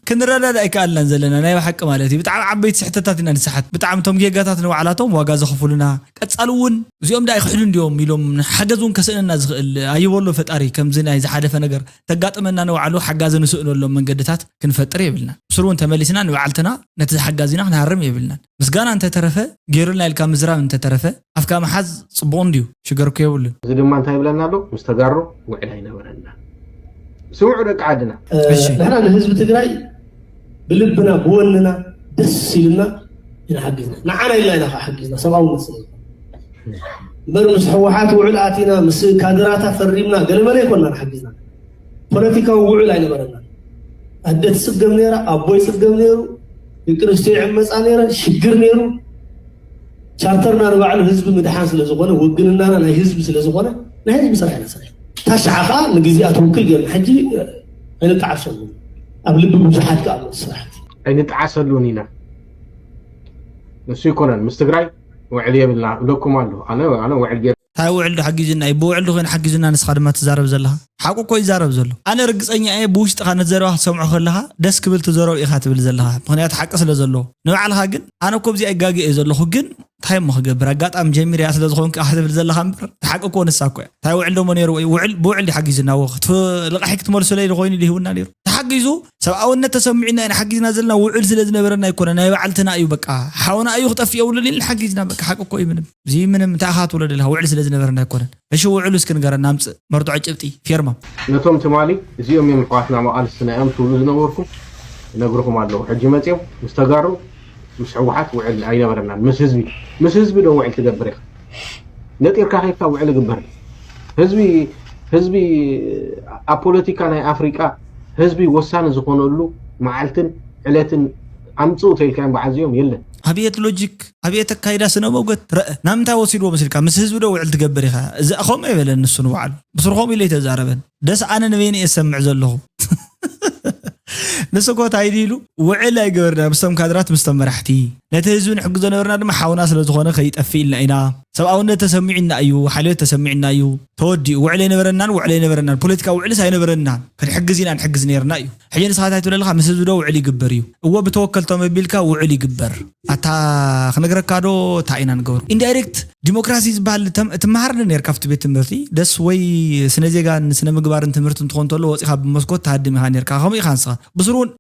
ክንረዳዳ ኣይከኣልናን ዘለና ናይ ብሓቂ ማለት እዩ ብጣዕሚ ዓበይቲ ስሕተታት ኢና ንስሓት ብጣዕሚ እቶም ጌጋታት ንባዕላቶም ዋጋ ዘኽፍሉና ቀፃሊ እውን እዚኦም ዳ ይክሕዱ እንዲዮም ኢሎም ሓገዝ እውን ከስእነና ዝኽእል ኣይበሎ ፈጣሪ ከምዚ ናይ ዝሓደፈ ነገር ተጋጥመና ንባዕሉ ሓጋዚ ንስእነሎም መንገድታት ክንፈጥር የብልና ብስሩ እውን ተመሊስና ንባዕልትና ነቲ ሓጋዚና ክንሃርም የብልናን ምስጋና እንተተረፈ ገይሩልና ኢልካ ምዝራብ እንተተረፈ ኣፍካ ምሓዝ ፅቡቕ እንድዩ ሽገር እኮ የብሉን እዚ ድማ እንታይ ይብለና ኣሎ ምስ ተጋሩ ውዕል ኣይነበረና ስምዑ ደቂ ዓድና እሺ ንሕና ንህዝቢ ትግራይ ብልብና ብወንና ደስ ኢልና ኢና ሓጊዝና ንዓና ኢልና ኢና ከዓ ሓጊዝና ሰብኣውነት ስለ እምበር ምስ ህወሓት ውዕል ኣቲና ምስ ካድራታ ፈሪምና ገለመለ ኣይኮንና ሓጊዝና ፖለቲካዊ ውዕል ኣይነበረና ኣደ ትፅገም ነይራ ኣቦ ይፅገም ነይሩ ደቂ ኣንስትዮ ይዕመፃ ነይረን ሽግር ነይሩ ቻርተርና ንባዕሉ ህዝቢ ምድሓን ስለ ዝኾነ ውግንናና ናይ ህዝቢ ስለ ዝኾነ ናይ ህዝቢ ስራሕ ኢና ሰሪሕና ታሽዓ ከዓ ንግዜኣ ትውክል ገይርና ሕጂ ኣይንጠዓሰሉ። ኣብ ልቢ ብዙሓት ከዓ ኣሎ ስራሕቲ። ኣይንጠዓሰሉን ኢና። ንሱ ይኮነን ምስ ትግራይ ውዕል የብልና እብለኩም ኣሎ። ኣነ ኣነ ውዕል ገይር እንታይ ውዕል ዶ ሓጊዙና እዩ? ብውዕል ዶ ኮይኑ ሓጊዙና? ንስኻ ድማ ትዛረብ ዘለኻ ሓቁ እኮ ይዛረብ ዘሎ። ኣነ ርግፀኛ እየ ብውሽጥኻ ነቲ ዘረባ ክትሰምዖ ከለኻ ደስ ክብል ትዘረብ ኢኻ ትብል ዘለኻ፣ ምክንያቱ ሓቂ ስለ ዘለዎ። ንባዕልኻ ግን ኣነ እኮ ብዚኣ ይጋገ እየ ዘለኹ፣ ግን እንታይ እሞ ክገብር ኣጋጣሚ ጀሚርያ ስለ ዝኾንክ ክትብል ዘለኻ እምበር፣ እቲ ሓቂ እኮ ንሳ እኮ እያ። እንታይ ውዕል ደሞ ነይርዎ እዩ? ውዕል ብውዕል ድዩ ሓጊዙና? ወ ልቓሒ ክትመልሱለይ ዶ ኮይኑ ድዩ ሂቡና ነይሩ? ተሓጊዙ ሰብኣውነት ተሰሚዑና ኢና ሓጊዝና ዘለና፣ ውዕል ስለ ዝነበረና ኣይኮነ፣ ናይ ባዕልትና እዩ። በቃ ሓውና እዩ ክጠፍእ የብሉን ኢልና ሓጊዝና። በቃ ሓቂ እኮ እዩ። ምንም እዚ ምንም እንታይ ኢኻ ትብሎ ዘለኻ? ውዕል ስለ ዝነበረና ኣይኮነን። እሺ ውዕሉ እስኪ ንገረና፣ ኣምፅእ መርትዖ ጭብጢ ፌርማ። ነቶም ትማሊ እዚኦም እዮም ኣሕዋትና መቓልስትና እዮም ትብሉ ዝነበርኩም እነግርኹም ኣለኹ። ሕጂ መፂኦም ምስ ተጋሩ ምስ ህወሓት ውዕል ኣይነበረናን። ምስ ህዝቢ ምስ ህዝቢ ዶ ውዕል ትገብር ኢኻ? ነጢርካ ከይድካ ውዕል ይግበር። ህዝቢ ህዝቢ ኣብ ፖለቲካ ናይ ኣፍሪቃ ህዝቢ ወሳኒ ዝኾነሉ መዓልትን ዕለትን ኣምፅኡ ተኢልካዮም በዓል እዚኦም የለን። ኣብየት ሎጂክ፣ ኣብየት ኣካይዳ ስነ መውገት ረአ። ናብ ምንታይ ወሲድዎ መስልካ? ምስ ህዝቢ ዶ ውዕል ትገብር ኢኻ? እዚ ከምኡ ኣይበለን ንሱ ንባዕሉ። ብስሩ ከምኡ ኢሉ ኣይተዛረበን። ደስ ኣነ ንበይነ እየ ዝሰምዕ ዘለኹ። ንሱ እኮ እንታይ ኢሉ ውዕል ኣይገበርና ምስቶም ካድራት ምስቶም መራሕቲ ነቲ ህዝቢ ንሕግዞ ነበርና ድማ ሓውና ስለ ዝኾነ ከይጠፍእ ኢልና ኢና። ሰብኣውነት ተሰሚዑና እዩ፣ ሓልዮት ተሰሚዑና እዩ። ተወዲኡ ውዕል ኣይነበረናን ውዕል ኣይነበረናን ፖለቲካዊ ውዕልስ ኣይነበረናን። ክንሕግዝ ኢና ንሕግዝ ነይርና እዩ። ሕጂ ንስኻ እንታይ ትብል ኣለኻ? ምስ ህዝቢ ዶ ውዕል ይግበር እዩ? እወ ብተወከልቶም ኣቢልካ ውዕል ይግበር። ኣታ ክነግረካ ዶ እንታይ ኢና ንገብሮ? ኢንዳይሬክት ዲሞክራሲ ዝበሃል ተም- ትመሃር ዶ ነርካ ኣብቲ ቤት ትምህርቲ? ደስ ወይ ስነ ዜጋን ስነ ምግባርን ትምህርቲ እንትኾን ተሎ ወፂኻ ብመስኮት ትሃድም ኢኻ ነርካ። ከምኡ ኢኻ ንስኻ። ብስሩ እውን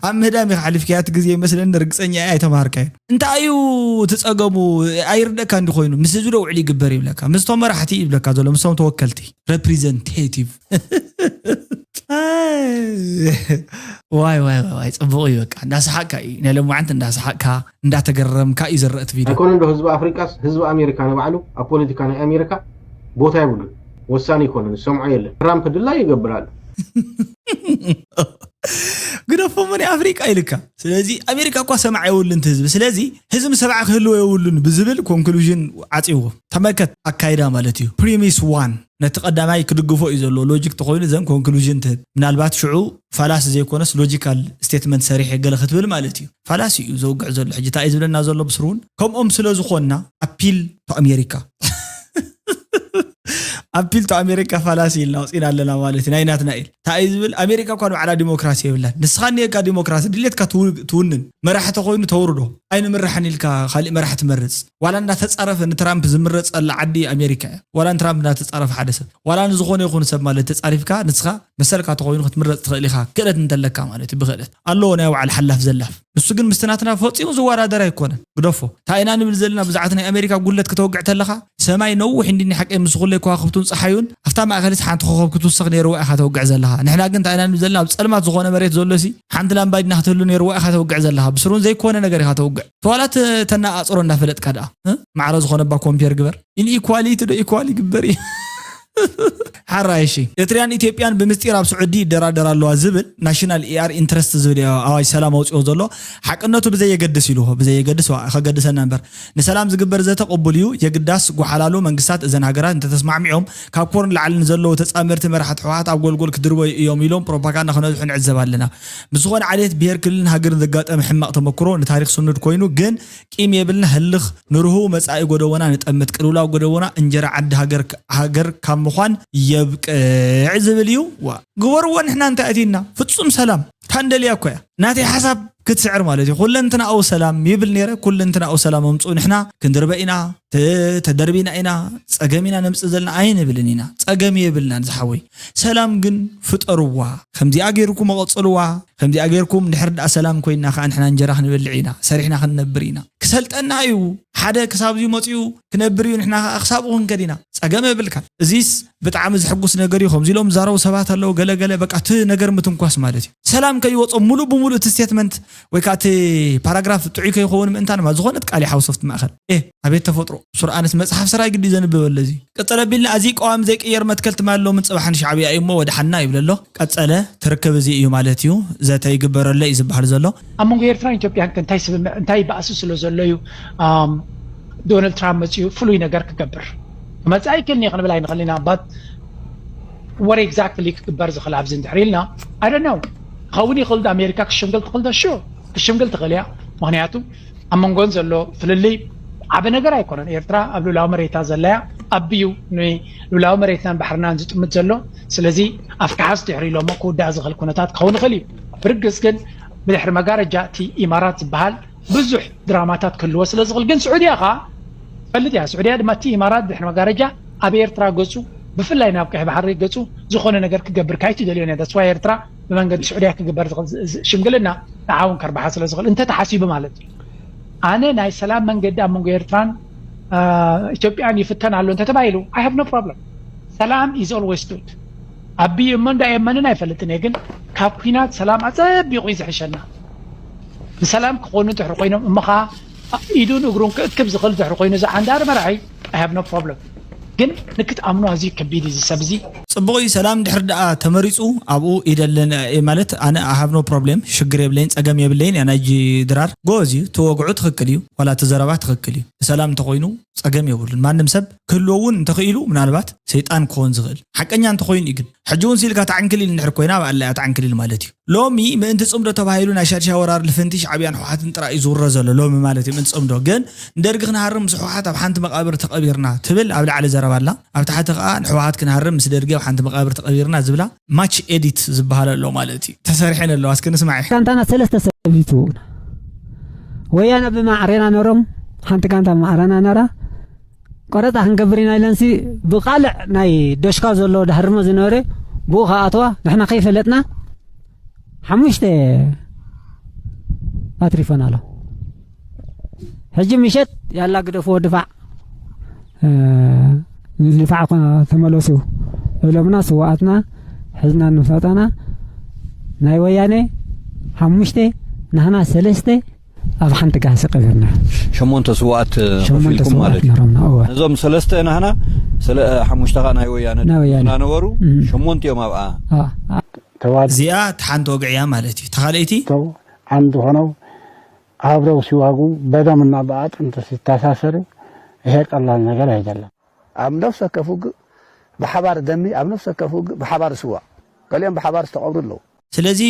ኣብ ምህዳም ኢኻ ሓሊፍካያ እቲ ግዜ ይመስለኒ። ርግፀኛ እየ ኣይተምሃርካዮን። እንታይ እዩ እቲ ፀገሙ? ኣይርደእካ እንዲ ኮይኑ ምስ ህዝቢ ዶ ውዕል ይግበር ይብለካ? ምስቶም መራሕቲ ይብለካ ዘሎ ምስቶም ተወከልቲ ሬፕሪዘንቴቲቭ ዋይ ዋይ ዋይ ዋይ፣ ጽቡቕ እዩ። በቃ እንዳሰሓቅካ እዩ ናይ ሎማዓንቲ፣ እንዳሰሓቅካ እንዳተገረምካ እዩ ዝረአ እቲ ቪድዮ። ኣይኮነን ዶ ህዝቢ ኣፍሪቃስ ህዝቢ ኣሜሪካ ንባዕሉ ኣብ ፖለቲካ ናይ ኣሜሪካ ቦታ የብሉን። ወሳኒ ኣይኮነን፣ ዝሰምዖ የለን። ትራምፕ ድላይ ይገብር ኣሎ። ግደፎ፣ ምን ኣፍሪቃ ኢልካ። ስለዚ ኣሜሪካ እኳ ሰማዕ የብሉን እቲ ህዝቢ። ስለዚ ህዝቢ ሰማዕ ክህልዎ የብሉን ብዝብል ኮንክሉዥን ዓጽይዎ። ተመልከት ኣካይዳ ማለት እዩ። ፕሪሚስ ዋን ነቲ ቀዳማይ ክድግፎ እዩ ዘለዎ። ሎጂክ ተኮይኑ ዘን ኮንክሉዥን ትህብ። ምናልባት ሽዑ ፋላሲ ዘይኮነስ ሎጂካል ስቴትመንት ሰሪሐ ገለ ክትብል ማለት እዩ። ፋላሲ እዩ ዘውግዕ ዘሎ። ሕጂ እንታይ እዩ ዝብለና ዘሎ ብስሩ እውን ከምኦም ስለ ዝኾንና ኣፒል ቱ ኣሜሪካ ኣፒል ቱ ኣሜሪካ ፋላሲ ኢልና ኣውፂና ኣለና ማለት እዩ። ናይ ናትና ኢል እንታይ እዩ ዝብል? ኣሜሪካ እኳ ንባዕላ ዲሞክራሲ የብላን። ንስኻ እኒአካ ዲሞክራሲ ድሌትካ ትው- ትውንን። መራሒ ተኮይኑ ተውርዶ ኣይንምርሕን ኢልካ ካሊእ መራሒ ትመርፅ። ዋላ እንዳተፃረፈ ንትራምፕ ዝምረፀላ ዓዲ ኣሜሪካ እያ። ዋላ ንትራምፕ እንዳተፃረፈ ሓደ ሰብ ዋላ ንዝኾነ ይኹን ሰብ ማለት ተፃሪፍካ ንስኻ መሰልካ ተኮይኑ ክትምረፅ ትኽእል ኢኻ። ክእለት እንተለካ ማለት እዩ። ብክእለት ኣለዎ ናይ ባዕሉ ሓላፍ ዘላፍ። ንሱ ግን ምስቲ ናትና ፈፂሙ ዝወዳደር ኣይኮነን። ግደፎ። እንታይ ኢና ንብል ዘለና? ብዛዕባ ናይ ኣሜሪካ ጉለት ክተውግዕ ተለኻ ሰማይ ነዊሕ እንዲኒ ሓቀይ ምስ ኩለይ ከዋክብቱን ፀሓዩን ኣብታ ማእከልስ ሓንቲ ኮኸብ ክትውሰኽ ነይርዋ ኢኻ ተውግዕ ዘለኻ። ንሕና ግን እንታይ ኢና ንብል ዘለና? ኣብ ፀልማት ዝኾነ መሬት ዘሎ ሲ ሓንቲ ላምባ ኢድና ክትህሉ ነይርዋ ኢኻ ተውግዕ ዘለኻ። ብስሩን ዘይኮነ ነገር ኢኻ ተውግዕ። ተዋላት ተናኣፅሮ እንዳፈለጥካ ደኣ እ? ማዕረ ዝኾነ እባ ኮምፔር ግበር። ኢንኢኳሊቲ ዶ ኢኳል ይግበር እዩ? ሓራይ እሺ። ኤርትርያን ኢትዮጵያን ብምስጢር ኣብ ስዑዲ ይደራደራ ኣለዋ ዝብል ናሽናል ኢኣር ኢንትረስት ዝብል እዩ ኣዋጅ ሰላም ኣውፅኦ ዘሎ። ሓቅነቱ ብዘየገድስ ኢሉ ብዘየገድስ ዋ- ከገድሰና እምበር ንሰላም ዝግበር ዘተ ቅቡል እዩ። የግዳስ ጎሓላሉ መንግስታት እዘን ሃገራት እንተተስማዕሚዖም ካብ ኮር ንላዕሊ ንዘለዉ ተፃመድቲ መራሕቲ ህወሓት ኣብ ጎልጎል ክድርበዩ እዮም ኢሎም ፕሮፓጋንዳ ክነዝሑ ንዕዘብ ኣለና። ምስ ዝኾነ ዓሌት ብሄር ክልልን ሃገርን ዘጋጠመ ሕማቕ ተመክሮ ንታሪክ ስኑድ ኮይኑ ግን ቂም የብልና ህልኽ ንርህው መጻኢ ጎደቦና ንጠምት ቅልውላው ጎደቦና እንጀራ ዓዲ ሃገር ሃገር ካብ ምዃን የብቅዕ ዝብል እዩ። ዋ ግበርዎ ንሕና እንታይ ኣቲና ፍጹም ሰላም ታንደልያ እኮ እያ ናተይ ሓሳብ ክትስዕር ማለት እዩ። ኩለንትናኡ ሰላም ይብል ነይረ ኩለንትናኡ ሰላም ኣምጽኡ ንሕና ክንድርበ ኢና ተ- ተደርቢና ኢና ጸገም ኢና ነምጽእ ዘለና ኣይንብልን ኢና ጸገም የብልናን ዝሓወይ ሰላም ግን ፍጠርዋ ከምዚኣ ገይርኩም ኣቐጽልዋ ከምዚኣ ገይርኩም ድሕር ደኣ ሰላም ኮይና ከኣ ንሕና እንጀራ ክንበልዕ ኢና ሰሪሕና ክንነብር ኢና ክሰልጠና እዩ ሓደ ክሳብ እዚ መጺኡ ክነብር እዩ ንሕና ከኣ ክሳብኡ ክንከድ ኢና ጸገም የብልካን እዚስ ብጣዕሚ ዝሕጉስ ነገር እዩ ከምዚ ኢሎም ዝዛረቡ ሰባት ኣለዉ ገለ ገለ በቃ እቲ ነገር ምትንኳስ ማለት እዩ ሰላም ከይወጾም ሙሉእ ብሙሉእ እቲ ስቴትመንት ወይ ከዓ እቲ ፓራግራፍ ጥዑይ ከይኸውን ምእንታን ማ ዝኾነት ቃል ሓውሶፍት ማእኸል ኤ ኣቤት ተፈጥሮ ሱር ኣነስ መፅሓፍ ስራይ ግዲ ዘንብበለ እዚ ቀፀለ ቢልና ኣዚ ቀዋሚ ዘይቅየር መትከል ትማል ሎምን ፅባሕን ሻዕብያ እዩ እሞ ወድሓና ይብለ ኣሎ ቀፀለ ትርክብ እዚ እዩ ማለት እዩ ዘተ ይግበረሎ እዩ ዝበሃል ዘሎ ኣብ መንጎ ኤርትራን ኢትዮጵያን ከ እንታይ ስምምዕ እንታይ ባእሲ ስለ ዘሎ እዩ ኣም፣ ዶናልድ ትራምፕ መፅኡ ፍሉይ ነገር ክገብር ክመፅእ ኣይክእልን እዩ ክንብል ኣይንኽእል ኢና ባት what exactly ክግበር ዝኽእል ኣብዚ እንድሕር ኢልና፣ I don't know። ክኸውን ይኽእል፣ ኣሜሪካ ክሽምግል ትኽእል ዶ? Sure፣ ክሽምግል ትኽእል እያ። ምኽንያቱ ኣብ መንጎን ዘሎ ፍልልይ ዓቢ ነገር ኣይኮነን። ኤርትራ ኣብ ልኡላዊ መሬታ ዘለያ፣ ኣቢዩ ንልኡላዊ መሬትናን ባሕርናን ዝጥምት ዘሎ። ስለዚ ኣፍካ ሓዝ ድሕሪ ኢሎሞ ክውዳእ ዝኽእል ኩነታት ክኸውን ይኽእል እዩ። ብርግጽ ግን ብድሕሪ መጋረጃ እቲ ኢማራት ዝበሃል ብዙሕ ድራማታት ክህልዎ ስለ ዝኽእል፣ ግን ስዑድያ ኸኣ ትፈልጥ እያ። ስዑድያ ድማ እቲ ኢማራት ድሕሪ መጋረጃ ኣብ ኤርትራ ገጹ፣ ብፍላይ ናብ ቀይሕ ባሕሪ ገጹ ዝኾነ ነገር ክገብር ካይትደልዮን እያ። That's why ኤርትራ ብመንገዲ ስዑድያ ክግበር ዝኽእል ዝ- ዝ- ሽምግልና ንዓውን ከርብሓ ስለ ዝኽእል እንተ ተሓሲቡ ማለት እዩ። ኣነ ናይ ሰላም መንገዲ ኣብ መንጎ ኤርትራን አ፣ ኢትዮጵያን ይፍተን ኣሎ እንተተባሂሉ፣ I have no problem። ሰላም is always good። ኣቢ እሞ እንዳ የመንን ኣይፈልጥን እየ፣ ግን ካብ ኩናት ሰላም ኣጸቢቑ እዩ ዝሕሸና። ብሰላም ክኾኑ ድሕሪ ኮይኖም፣ እሞ ኸዓ ኢዱን እግሩን ክእክብ ዝኽእል ድሕሪ ኮይኑ፣ እዚ ዓንዳሪ መራሒ፣ I have no problem። ግን ንክትኣምኖ ኣዝዩ ከቢድ እዩ፣ እዚ ሰብ እዚ። ጽቡቕ እዩ። ሰላም ድሕር ደኣ ተመሪጹ፣ ኣብኡ ኢደለን፣ እ፣ ማለት ኣነ I have no problem፣ ሽግር የብለይን፣ ጸገም የብለይን እያ ናይ ጂ ድራር። ጎበዝ እዩ፣ እቲ ወግዑ ትኽክል እዩ፣ ዋላ እቲ ዘረባ ትኽክል እዩ። ሰላም እንተኾይኑ ጸገም የብሉን። ማንም ሰብ ክህልዎ እውን እንተኽኢሉ፣ ምናልባት ሰይጣን ክኾን ዝኽእል። ሓቀኛ እንተኾይኑ እዩ ግን። ሕጂ እውን ሲልካ ተዓንክሊል እንድሕር ኮይና፣ ኣብ ኣላ እያ ተዓንክሊል ማለት እዩ። ሎሚ ምእንቲ ጽምዶ ተባሂሉ ናይ ሻድሻ ወራር ልፍንቲ ሻዕብያን ህወሓትን ጥራይ እዩ ዝውረ ዘሎ ሎሚ ማለት እዩ። ምእንቲ ጽምዶ ግን ንደርጊ ክንሃርም ምስ ህወሓት ኣብ ሓንቲ መቓብር ተቐቢርና ትብል ኣብ ላዕሊ ዘረባ ኣላ። ኣብ ታሕቲ ከኣ ንህወሓት ክንሃርም ምስ ደርጊ ኣብ ሓንቲ መቓብር ተቐቢርና ዝብላ ማች ኤዲት ዝበሃል ኣሎ ማለት እዩ። ተሰሪሐን ኣለዋ። እስኪ ንስማዕ። ጋንታና ሰለስተ ሰብ እዩ ትውና። ወያነ ብማዕሬና ነሮም፣ ሓንቲ ጋንታ ማዕረና ነራ። ቆረጻ ክንገብር ኢና ኢለንሲ ብቃልዕ ናይ ዶሽካ ዘሎ ዳህርሞ ዝነበረ ብኡ ከኣተዋ ንሕና ከይፈለጥና ሓሙሽተ ኣትሪፈን ኣሎ። ሕጂ ምሸት ያላ ግደፍዎ ድፋዕ፣ እ፣ ንድፋዕ ኮ-፣ ተመለሱ ኢሎምና ስውኣትና ሕዝና ንፈጣና ናይ ወያነ ሓሙሽተ ናህና ሰለስተ ኣብ ሓንቲ ጋህሲ ቀቢርና። ሸሞንተ ስውኣት ሸሞንተ ከፊልኩም ስውኣት ማለት እዩ። ነሮምና፣ እወ። ነዞም ሰለስተ ናህና፣ ሰለ-፣ ሓሙሽተ ኸኣ ናይ ወያነ ናይ ወያነ። ዝነበሩ፣ እም። ሸሞንተ እዮም ኣብኣ። አ፣ አ። ተዋድ- እዚኣ እቲ ሓንቲ ወግዒ እያ ማለት እዩ። እታ ካልኣይቲ? ተው፣ አንድ ሆነው አብረው ሲዋጉ በደምና በአጥንት ሲተሳሰሩ ይሄ ቀላል ነገር አይደለም። ኣብ ነፍስ ወከፍ ውግእ ብሓባር ደሚ፣ ኣብ ነፍስ ወከፍ ውግእ ብሓባር ስዋእ። ገሊኦም ብሓባር ዝተቐብሩ ኣለዉ። ስለዚ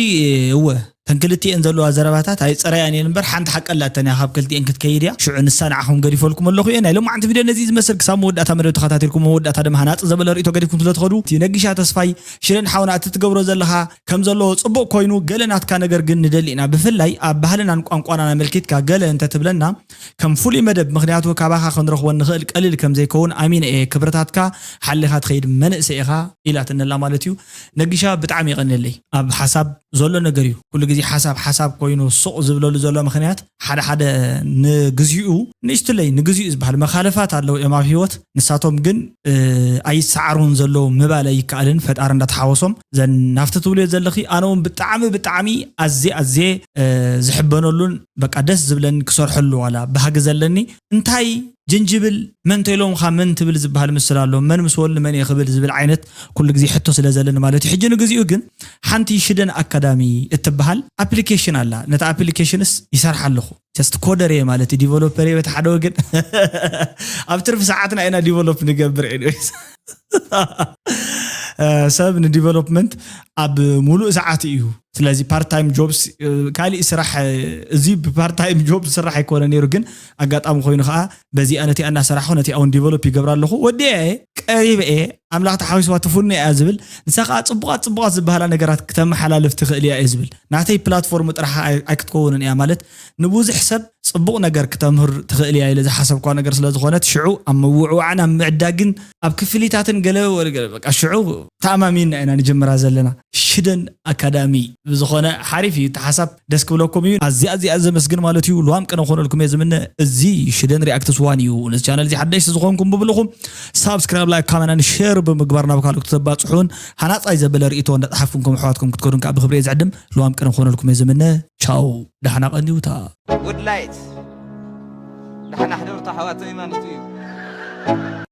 እወ፣ እተን ክልቲኤን ዘለዋ ዘረባታት ኣይጸረያን እየን እምበር፣ ሓንቲ ሓቂ ኣላተን እያ፣ ካብ ክልቲኤን ክትከይድ እያ። ሽዑ ንሳ ንዓኹም ገዲፈልኩም ኣለኹ እየ። ናይ ሎማዓንቲ ቪድዮ ነዚ ዝመስል፣ ክሳብ መወዳእታ መደብ ተኸታቲልኩም፣ መወዳእታ ድማ ሃናጺ ዘበለ ርእቶ ገዲፍኩም ስለ ትኸዱ፣ እቲ ነጊሻ ተስፋይ ሽደን ሓውና፣ እቲ ትገብሮ ዘለኻ ከም ዘለዎ ጽቡቕ ኮይኑ፣ ገለ ናትካ ነገር ግን ንደሊ ኢና። ብፍላይ ኣብ ባህልናን ቋንቋናን ኣመልኪትካ ገለ እንተ ትብለና፣ ከም ፍሉይ መደብ፣ ምኽንያቱ ካባኻ ክንረኽቦ እንኽእል ቀሊል ከም ዘይከውን ኣሚነ እየ። ክብርታትካ ሓሊኻ ትኸይድ መንእሰይ ኢኻ፣ ኢላትኒ ኣላ ማለት እዩ። ነጊሻ፣ ብጣዕሚ የቐንየለይ። ኣብ ሓሳብ ዘሎ ነገር እዩ። ኩሉ ግዜ ሓሳብ ሓሳብ ኮይኑ ሱቕ ዝብለሉ ዘሎ ምኽንያት፣ ሓደ ሓደ ንግዚኡ፣ ንእሽትለይ ንግዚኡ ዝበሃል መኻልፋት ኣለዉ እዮም ኣብ ህይወት። ንሳቶም ግን፣ እ፣ ኣይሰዓሩን ዘለዉ ምባል ኣይከኣልን፣ ፈጣሪ እንዳተሓወሶም። ዘን ናብቲ ትብልዮ ዘለኺ፣ ኣነ እውን ብጣዕሚ፣ ብጣዕሚ ኣዝየ፣ ኣዝየ፣ እ፣ ዝሕበነሉን በቃ ደስ ዝብለኒ ክሰርሐሉ ዋላ ባህጊ ዘለኒ። እንታይ ጅንጅብል መን ተይሎምኻ መን ትብል ዝበሃል ምስል ኣሎ። መን ምስ ወሉ መን እየ ክብል ዝብል ዓይነት ኩሉ ግዜ ሕቶ ስለ ዘለኒ ማለት እዩ። ሕጂ ንግዚኡ ግን ሓንቲ ሽደን ኣካዳሚ እትበሃል ኣፕሊኬሽን ኣላ። ነታ ኣፕሊኬሽንስ ይሰርሓ ኣለኹ። ጀስት ኮደር እየ ማለት እዩ፣ ዲቨሎፐር እየ በቲ ሓደ ወገን። ኣብ ትርፊ ሰዓትና ኢና ዲቨሎፕ ንገብር። ኤኒዌይስ፣ እ፣ ሰብ ንዲቨሎፕመንት ኣብ ሙሉእ ሰዓት እዩ። ስለዚ ፓርት ታይም ጆብስ፣ እ፣ ካሊእ ስራሕ፣ እ፣ እዚ ብፓርት ታይም ጆብ ዝስራሕ ኣይኮነ ነይሩ፣ ግን ኣጋጣሚ ኮይኑ ከዓ በዚኣ ነቲኣ እናሰራሕኹ ነቲኣ እውን ዲቨሎፕ ይገብር ኣለኹ። ወዲአ እየ፣ ቀሪበ እየ፣ ኣምላኽ ተሓዊስዋ ትፉነ እያ ዝብል። ንሳ ከዓ ጽቡቓት ጽቡቓት ዝበሃላ ነገራት ክተመሓላልፍ ትኽእል እያ እየ ዝብል። ናተይ ፕላትፎርም ጥራሕ ኣይ-፣ ኣይክትከውንን እያ ማለት፣ ንብዙሕ ሰብ ጽቡቕ ነገር ክተምህር ትኽእል እያ ኢለ ዝሓሰብኳ ነገር ስለ ዝኾነት፣ ሽዑ ኣብ ምውዕዋዕን ኣብ ምዕዳግን ኣብ ክፍሊታትን ገለ ወ-፣ ገለ በቃ ሽዑ ተኣማሚንና ኢና ንጅምራ ዘለና። ሽደን ኣካዳሚ ብዝኾነ ሓሪፍ እዩ፣ እቲ ሓሳብ ደስ ክብለኩም እዩ። ኣዝያ ኣዝያ ዘመስግን ማለት እዩ። ልዋም ቅነ ክኾነልኩም እየ ዝምነ። እዚ ሽደን ሪኣክትስ ዋን እዩ። ነዚ ቻነል እዚ ሓደሽቲ ዝኾንኩም ብብልኹም ሳብስክራይብ፣ ላይክ፣ ካመናን ሼር ብምግባር ናብ ካልኦት ተባጽሑን ሃናጻይ ዘበለ ርእይቶ እንዳጻሓፍኩም ከም ኣሕዋትኩም ክትከዱን ከዓ ብክብሪ እየ ዝዕድም። ልዋም ቅነ ክኾነልኩም እየ ዝምነ። ቻው፣ ዳሕና ቀንዩታ። ጉድ ላይት። ዳሕና ሕደሩ፣ ኣሕዋተይ ማንስቱ እዩ።